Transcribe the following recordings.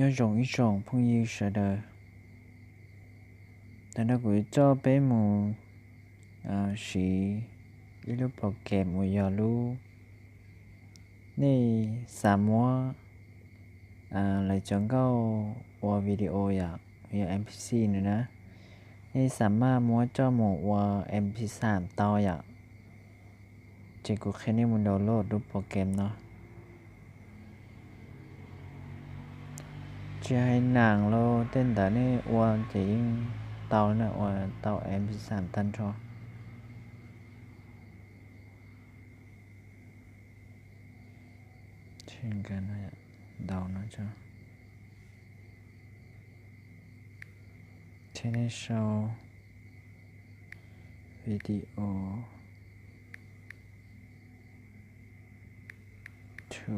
Nyob zoo ib tsoom phooj ywg sawv daws, tam no kuv yuav coj peb mus siv ib lub program uas yog lub, nej xav muab lawv cov nkauj ua video yom, yog M P C no na, nej xav maj muab coj mus ua M P five tau yom. Ces kuv qhia nej mus download lub program no. Tsis hais nas los tej ntawd nej ua ces yeej tau na, ua tau M P five tag nrho. Ces nej sau video to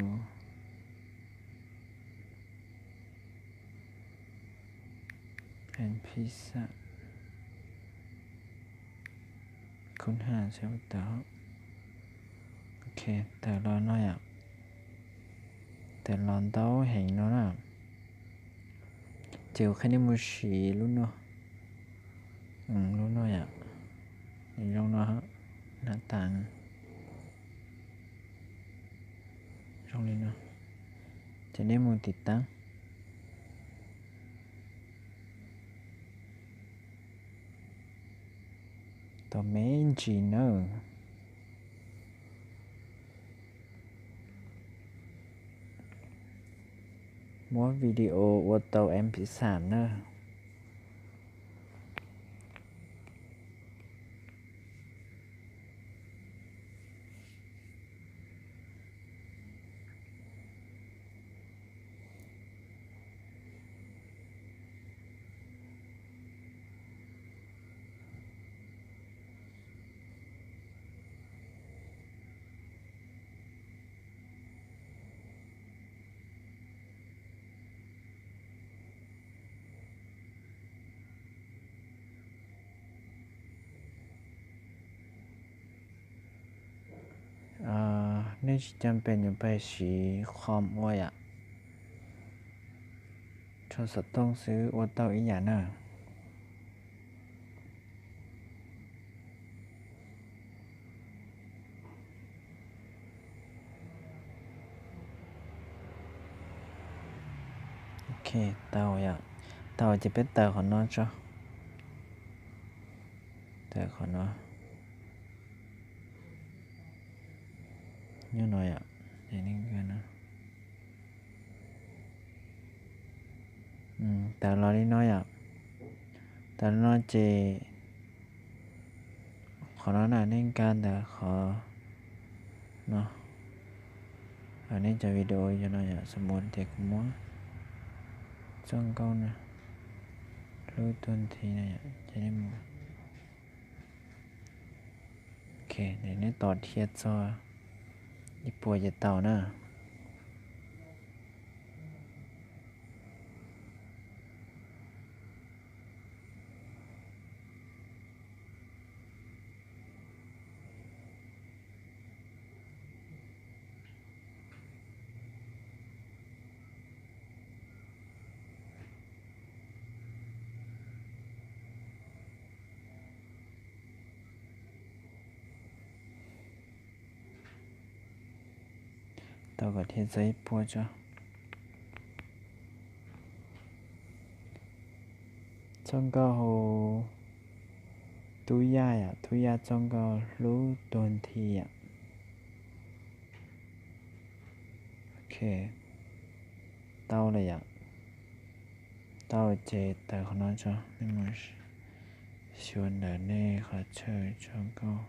M P five. Kuv hais seb puas tawm. Ok, tawm los no yom. Tawm los ntau heev no na. Ces kuv qhia nej mus siv lub no. Lub no yom. Nws zoo no, na tas zoo li no. Ces nej mus tiv taab. Tos me ntsis nawb. Muab video ua tau M P five na. Nej tsis cam pes yuav pais siv qhov ua yom, rho xov tooj xwb ua tau ib yam na. Ok, tau yom. Tau ces peb taws qhov no tso. Taws qhov no. Nyob no yom. Taws los li no yom. Taws no ces qhov no na, nej nkag ntawm qhov no. Nej cov video yog no yom, xam mus tias kuv muab txoj nkauj na, hlub tug nthi no yom, ces nej mus. Ok, nej tos dhia txog ib puas ces tau na. Tau kom dhia txog ib puas tso. Txoj nkauj hu Tub Yaj yom, Tub Yaj txoj nkauj hlub tug nthi yom. Ok, tau lawm yom. Tau ces taws qhov no tso, nej mus xyuas ntawm nej qhov chaw tso nkauj.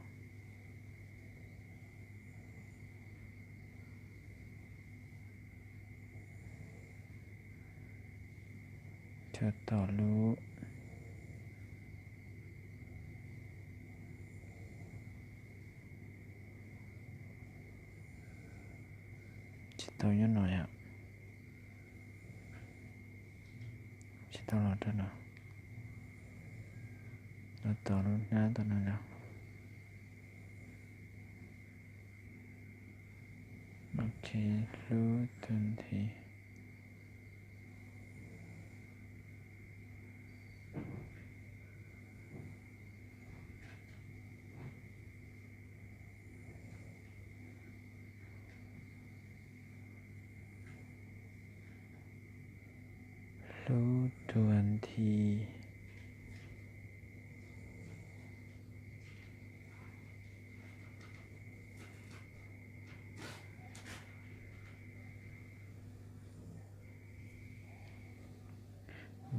Chaw tom lub, tsis tau nyob no yom. Tsis tau los rau no. Los tom lub hnab tom no yom. Ok, hlub tug nthi. Lub tuas thi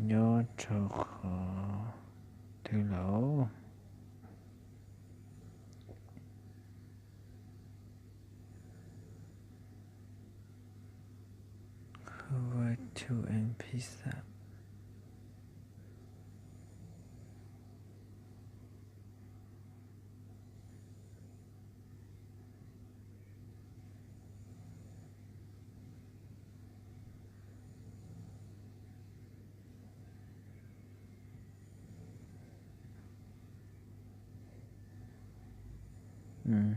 nyob rau qhov twg lawm? Virtual M P three.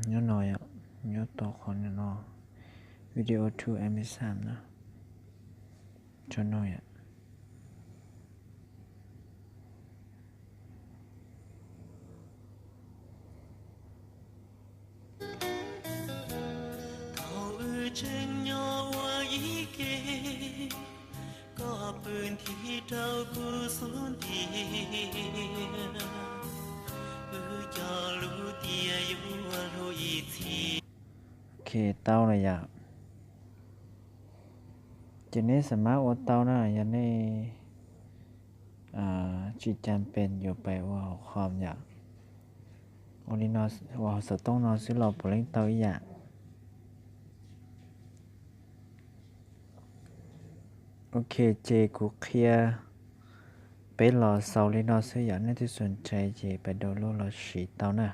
Nyob no yom, nyob tau qhov no, video to M P three no, tso no yom. Thaum wb tseem nyob ua ib ke, koj pw nthi rau kuv xub ntiag, wb cog lus tias yuav hlub ib txhis. Ok, tau lawm yom. Ces nej xav mas ua tau na, yog nej tsis cas pes yuav pais ua hauv qhov yom. Ua li no, ua hauv xov tooj no xwb los puav leej tau ib yam. Ok, ces kuv qhia peb los xaus li no xwb yom, nej twb xav ntshe ces pais download los siv tau na.